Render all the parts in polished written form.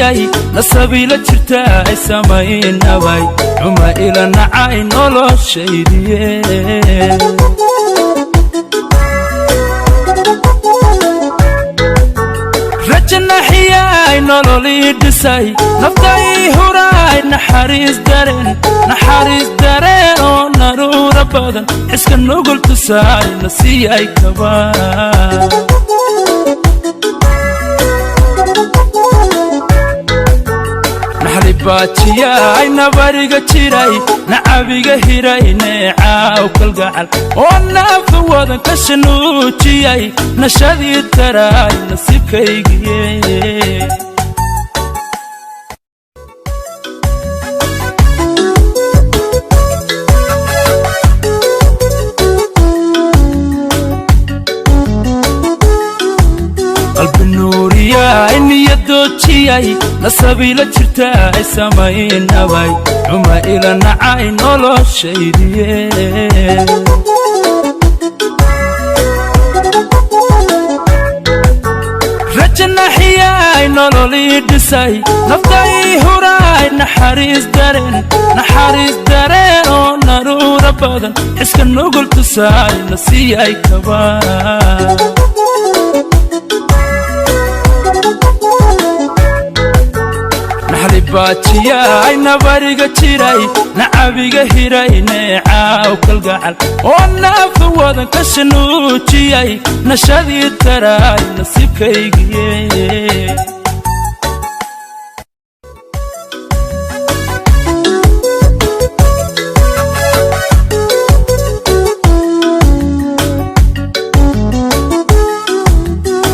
Doojiyay nasabiila jirta ay samaynabay xuma ila nacay noloshaydiye. Rajanaxiyay nololii dhisay naftay huraay naxariis dareen, naxariis dareen oo naruura badan xiska nugul tusaay nasiiyay kaba. Naxlibaajiyay nabariga jiray nacabiga hiray neecaaw kalgacal oo naafa wadan ka shanuujiyay nashadii taraay nasiibkaygiye. Qalbi nuuriyay niyadoojiyay nasabiila jirta ay samaynabay xuma ila nacay noloshaydiye. Rajanaxiyay nololii dhisay naftay huraay naxariis dareen, naxariis dareen oo naruura badan xiska nugul tusaay nasiiyay kaba. Naxlibaajiyay nabariga jiray nacabiga hiray neecaaw kalgacal oo naafa wadan ka shanuujiyay nashadii taraay nasiibkaygiye.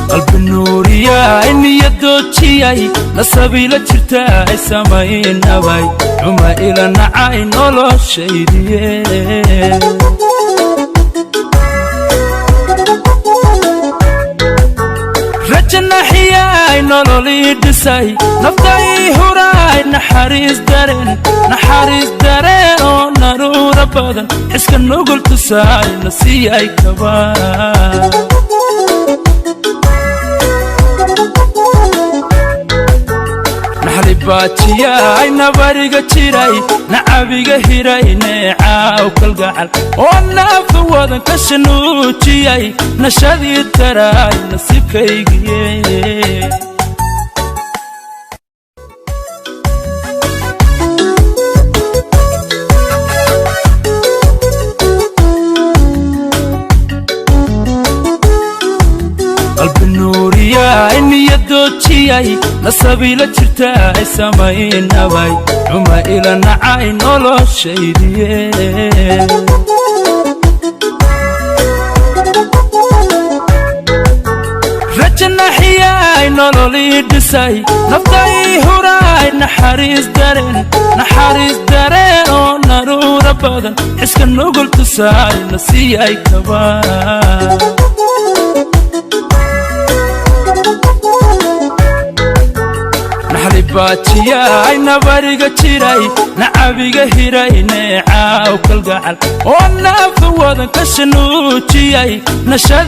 Qalbi nuuriyay niyadoojiyay nasabiila jirta ay samaynabay xuma ila nacay noloshaydiye. Rajanaxiyay nololii dhisay naftay huraay naxariis dareen, naxariis dareen oo naruura badan xiska nugul tusaay nasiiyay kaba. Naxlibaajiyay nabariga jiray nacabiga hiray neecaaw kalgacal oo naafa wadan ka shanuujiyay nashadii taraay nasiibkaygiye. Qalbi nuuriyay niyadoojiyay nasabiila jirta ay samaynabay xuma ila nacay noloshaydiye. Rajanaxiyay nololii dhisay naftay huraay naxariis dareen, naxariis dareen oo naruura badan xiska nugul tusaay nasiiyay kaba. Naxlibaajiyay nabariga jiray nacabiga hiray neecaaw kalgacal oo naafa wadan ka shanuujiyay nashadii.